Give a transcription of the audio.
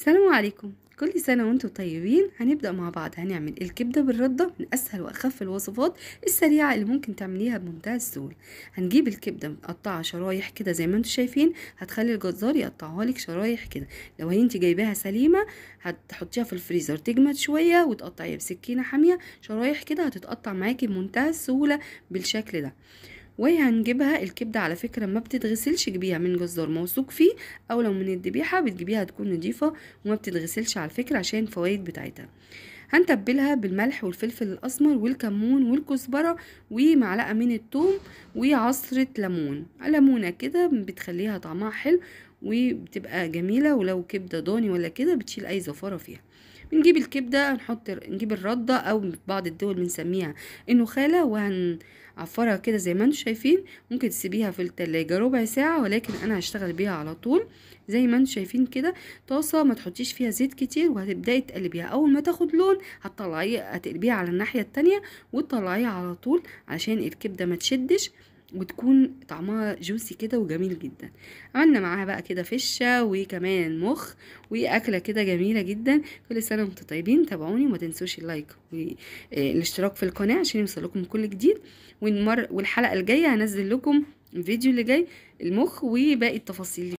السلام عليكم، كل سنة وانتم طيبين. هنبدأ مع بعض، هنعمل الكبدة بالردة من أسهل وأخف الوصفات السريعة اللي ممكن تعمليها بمنتهى السهولة. هنجيب الكبدة متقطعة شرايح كده زي ما انتم شايفين، هتخلي الجزار يقطعها لك شرايح كده. لو هي انت جايباها سليمة هتحطيها في الفريزر تجمد شوية وتقطعيها بسكينة حامية شرايح كده، هتتقطع معاكي بمنتهى السهولة بالشكل ده. وهنجيبها الكبدة على فكرة ما بتتغسلش، جيبيها من جزار موثوق فيه، او لو من الذبيحة بتجيبيها تكون نظيفة وما بتتغسلش على فكرة عشان الفوايد بتاعتها. هنتبلها بالملح والفلفل الاسمر والكمون والكزبرة ومعلقة من الثوم وعصرة ليمون، ليمونة كده بتخليها طعمها حلو وبتبقى جميلة، ولو كبدة ضاني ولا كده بتشيل اي زفارة فيها. بنجيب الكبدة نجيب الردة او بعض الدول بنسميها النخالة، وهنعفرها كده زي ما انتم شايفين. ممكن تسيبيها في التلاجة ربع ساعة، ولكن انا هشتغل بيها على طول زي ما انتم شايفين كده. طاسة ما تحطيش فيها زيت كتير، وهتبداي تقلبيها. اول ما تاخد لون هتطلعيها، هتقلبيها على الناحية التانية وتطلعيها على طول عشان الكبدة ما تشدش وتكون طعمها جوسي كده وجميل جدا. عملنا معاها بقى كده فشة وكمان مخ واكلة كده جميلة جدا. كل سنة وانتم طيبين، تابعوني وما تنسوش ال like والاشتراك في القناة عشان يوصلكم كل جديد. والحلقة الجاية هنزل لكم الفيديو اللي جاي المخ وباقي التفاصيل.